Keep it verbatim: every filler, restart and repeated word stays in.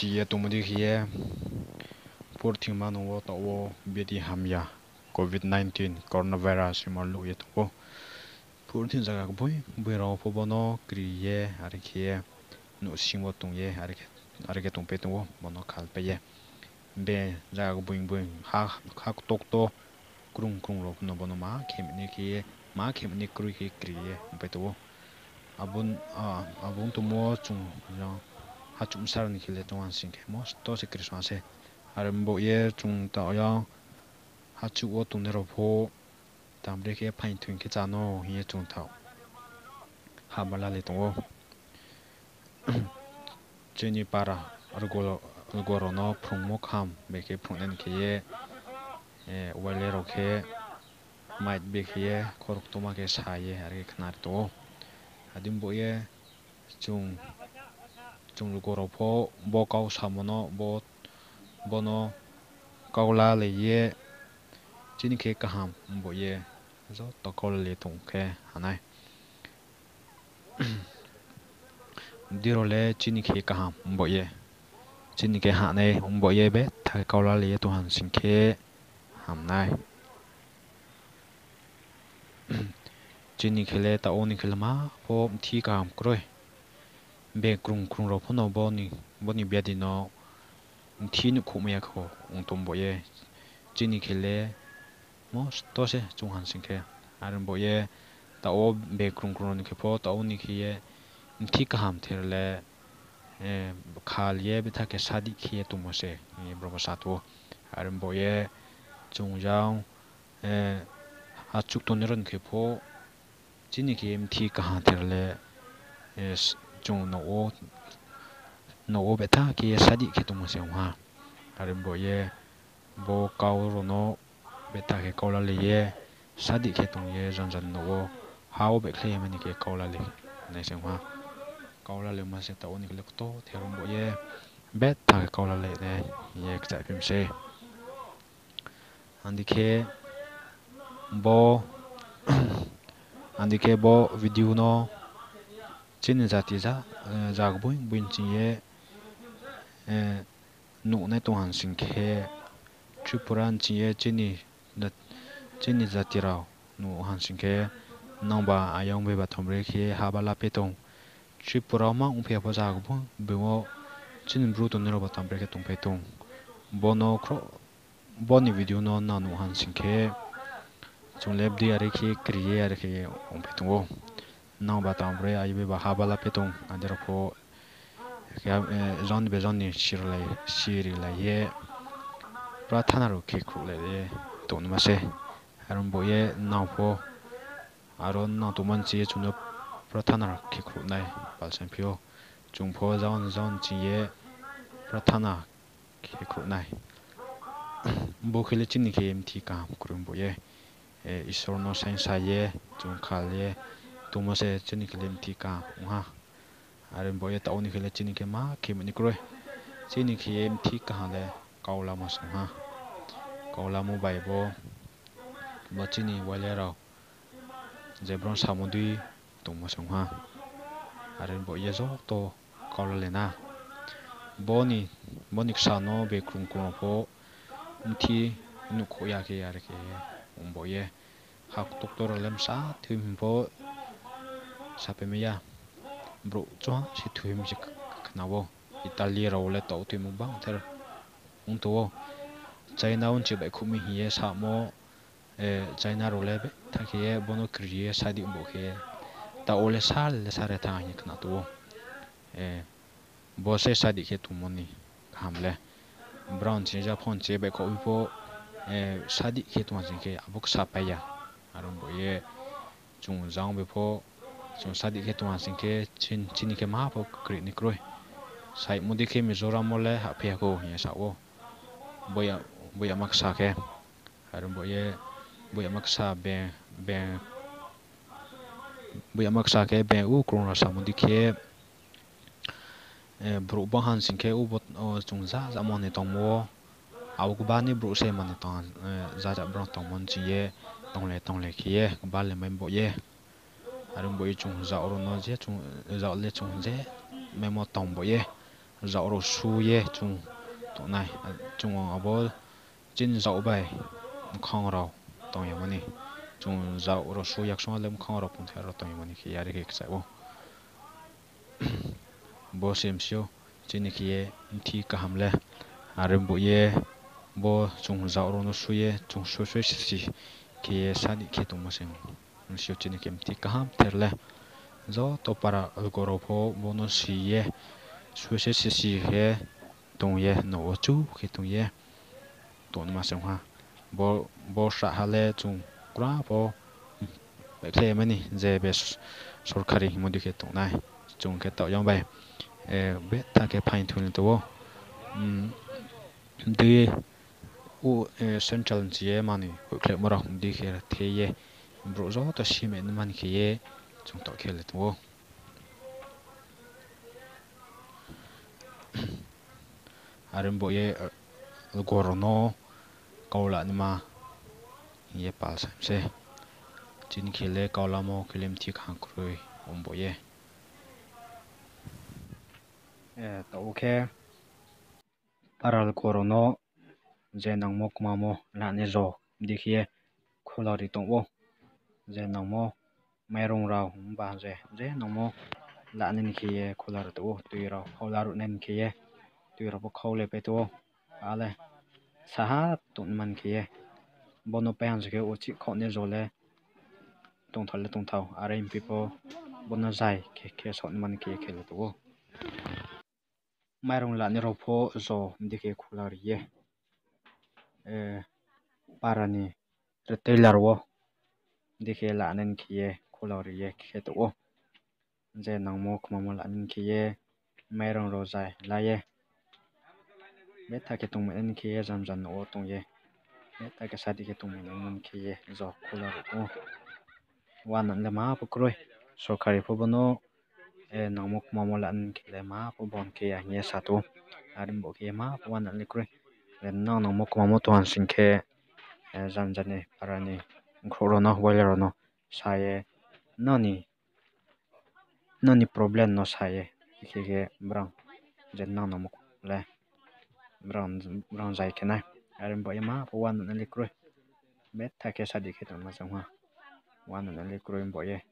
Ye tongmo dei khe ye, purthima no wo taoh wo bedi hamya, covid nineteen, coronavirus himar luh ye tong ou. Purthima zaga kboi, boi rao pho bono kri ye, are khe ye, nouhsing wo tong ye, are khe, are khe tongpai tong ou, bono khalpai ye. Be zaga kboi kboi, ha, ha ktokto, krung krung rao pho no bono ma khe mani khe ye, ma khe mani kroi khe kri ye, ongpai tong ou. Abo, a, abo ong tongmo chung, ha chumsa rao ni khe le chung uansing khe, mosto se kri song se. Are bo ye chung taoh ya, ha chuh wo tongnai rao pho, tang brekhe phaing thoing khe chá no hing ye chung taoh haba la le tong ou. Chini para rgo, rgo rao no phrungmo kham bekhe phrungnai ni khe ye, eh, waile rao khe mic bekhe ye khorok tongma khe sa ye are khe khnari tong ou. Adi bo ye chung, chung rgo rao pho bo kau samo no bo, bono kau la le ye chini khe kaham bo ye joto kau la le tong khe ha nai. Diro le chini khe kaham bo ye, chini khe ha nai bo ye betha khe kau la le ye tong hansing khe ham nai. Chini khe le taoh wo ni khe le ma pho mthi kaham kroi. Be krung krung rao pho no bo ni, bo ni biadi no mthi nuhkhouhmai ya kho ong tong bo ye. Chini khe le mosto se chung hansing khe. Are bo ye taoh wo be krung krung rao ni khe pho taoh wo ni khe ye mthi kaham ther le, eh, khal ye betha khe sadih khe ye tongmo se, eh, bro bo sa tong ou. Are bo ye chung jang, eh, achouh tongnai rao ni khe pho chini khe mthi kaham ther le, eh, chung nouh wo, nouh wo betha khe ye sadih khe tongmo se ong ha. Are bo ye bo kau rao no betha khe kau la le ye, sadih khe tong ye janja ni nouh wo, ha wo bekhlai ye mani khe kau la le nai se ong ha. Kau la le ma se taoh wo ni khe le kto ther ong bo ye, betha khe kau la le nai ye kchaih phim se. Andi khe bo, andi khe bo video no chini jati ja, eh, ja kboi kboi nching ye, eh, nuhnai tong hansing khe, Tripura nching ye chini jat-, chini jati rao nuh hansing khe, nangba ayang beba thombre khe haba la phe tong. Tripura wo ma ongphi ya pho ja kboi kboi wo chini Bru tongnai rao ba thombre khe tongpai tong. Bono khro, bo ni video no nang nuh hansing khe, chung le bdi are khe kri ye are khe ongpai tong ou. Nangba thombre ayo beba haba la phe tong, ade rao pho, eh, jon be jon ni siri lai, siri lai ye, prathana rao khe khruhlai ye tongnaima se. Are bo ye nang pho, aro nang tongmo nching ye chung no prathana khe khruh nai, pal saingphi ou. Chung pho jon jon ching ye prathana khe khruh nai. Bo khe le chini khe mthi kaham kroi bo ye, eh, Isor no saingsa ye, chung khal ye tongmo se chini khe le mthi kaham ong ha. Are bo ye taoh ni khe le chini khe ma khe mani kroi. Chini khe ye mthi kaham le kau lamo se ong ha. Kau lamo bai bo, bo chini waile rao je brouh samo dei tongmo se ong ha. Are bo ye joto kau la le na. Bo ni, bo ni ksa no be krung krung rao pho mthi nuhkhouh ya khe are khe ong bo ye. Ha ktokto rao le bsa thoi hing pho sapai mai ya. Brouh choha se thoi hing se khna ou. Italy rao le taoh thoimo bangther ong tong ou. China wo nche baihkhouh mi hing ye samo, eh, China rao le betha khe ye bo no kri ye sadih bo khe, taoh wo le sa le sa re thanng hing ye khna tong ou. Eh, bo se sadih khe tongmo ni kaham le. Brouh nche ja pho nche baihkhouh mi pho, eh, sadih khe tong ha sing khe abo khe sapai ya. Are bo ye chung jang be pho, chung sadih khe tong ha sing khe chin-, chini khe ma pho kri ni kroi. Saimo dei khe Mizoram wo le hahphi ya khou hing ye sa ou. Bo ya, bo yama ksa khe. Are bo ye, bo yama ksa be, be, bo yama ksa khe be u krung rao samo dei khe, eh, brouh bang ha sing khe u bo, o, chung ja ja mani tongmo wo, abo kba ni brouh se mani tong, eh, ja ja brouh tongmo nching ye, tongle tongle khe ye, kba le mai bo ye. Are bo ye chung ja rao no je chung, ja le chung je maimo tong bo ye. zaoh rao su ye chung tongnai, chung abo chini zaoh bai mkhang rao tong yamo ni, chung zaoh rao su yaksong le mkhang rao pungthaih rao tong yamo ni khe yari khe kchai ou. Bo se msi ou, chini khe ye mthi kaham le, are bo ye bo chung zaoh rao no su ye chung sosoi sisi khe ye sadi khe tongmo se msi ou chini khe mthi kaham ther le. Joto para algo rao pho bo no si ye sosoi sisi khe tong ye no wo chu khe tong ye tongma se ong ha. Bo, bo srahha le chung kra pho baihkhlai mani je be s-, sorkari hingmo dei khe tongnai. Chung khe taoh yang bai, betha khe phaing thoi ni tong ou. Dei, central ni chi ye manoi hoihkhlaimo rao dei khe the ye, brouh joto simai ni man khe ye chung taoh khe le tong ou. Are bo ye, algo rao no kau la naima hing ye pal sa mi se. Chini khe le kau lamo khe le mthi kaham kroi, ong bo ye. Taoh wo khe para algo rao no je nangmo kmamo la ni jo dei khe ye khula ri tong ou. Je nangmo mairung rao himba je, je nangmo la nai ni khe ye khula ri tong ou, tui rao khau la ruh nai ni khe ye, tui rao pho khau le pai tong ou. Ale saha tong man khe ye, bo no pai hang se khe uchih khaoh ni jo le tongthao le tongthao, are mpi pho bo no zai khe khe saoh ni man khe ye khe le tong ou. Mairung la ni rao pho jo dei khe khula ri ye, para ni retailer wo dei khe la nai ni khe ye khula ri ye khe tong ou. Je nangmo kmamo la nai ni khe ye mairung rao zai la ye, betha khe tongmai nai ni khe ye janja no wo tong ye, betha khe sadi khe tongmai nai ni khe ye jo khula ri tong ou. Wanang le ma pho kroi, sorkari pho bo no nangmo kmamo la nai ni khe le ma pho bon khe ya hing ye sa tong ou. Are bo khe ye ma pho wanang le kroi. Nang nangmo kmamo tong ha sing khe, janja ni para ni bkhrouh rao no, wale rao no sa ye, nini problem no sa ye, khe khe brang, je nang nangmo le, brang zai khe nai. Are bo ye ma pho wanang le kroi. Betha khe sadi khe tongma se ong ha. Wanang le kroi bo ye.